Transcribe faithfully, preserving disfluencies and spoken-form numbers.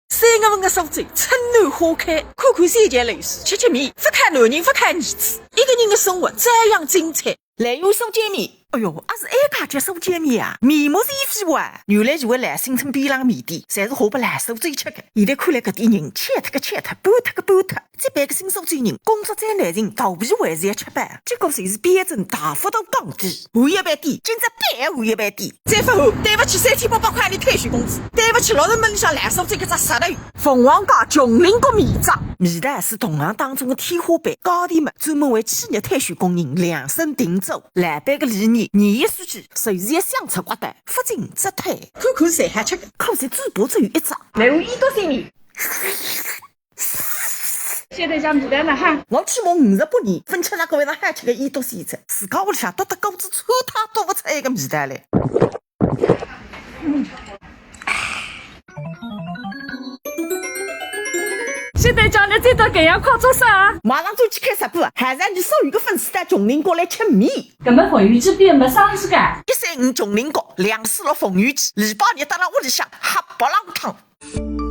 三月份的苏州春暖花开，看看山泉流水，吃吃面，勿靠男人，勿靠儿子，一个人的生活照样精彩。来碗苏州面，哎哟，阿是埃家叫苏州面啊？面目全非哇！原来是位老新村边浪面店，侪是下拨老苏州吃的。现在看来搿点人，吃脱个吃脱，搬脱个搬脱。这班个新苏州人，工作再难寻，肚皮还是要吃饱。结果就是标准大幅度降低。换一爿店，今朝必换一爿店。再勿换，对勿起三千八百块钿退休工资，对勿起六十门里向老苏州搿只杀头。凤凰街琼林阁面馆，味道是同行当中的天花板，价钿嘛，专门为企业退休工人量身定做。老板个理念，严格说起，就是要想出刮头，勿进则退。看看侪好吃个，可惜嘴巴只有一只。来碗伊笃鲜面。现在讲味道呢哈？我起码五十八年，勿吃哪个会得好吃个伊笃鲜菜，自家屋里向搭搭锅子，穿脱都勿出埃个味道来。 现在叫侬再到搿样快做啥？马上就去开直播，喊上侬所有个粉丝到琼林阁来吃面。搿么凤游记变没生意个？一三五琼林阁，两四六凤游记，礼拜日到了屋里向喝白浪汤。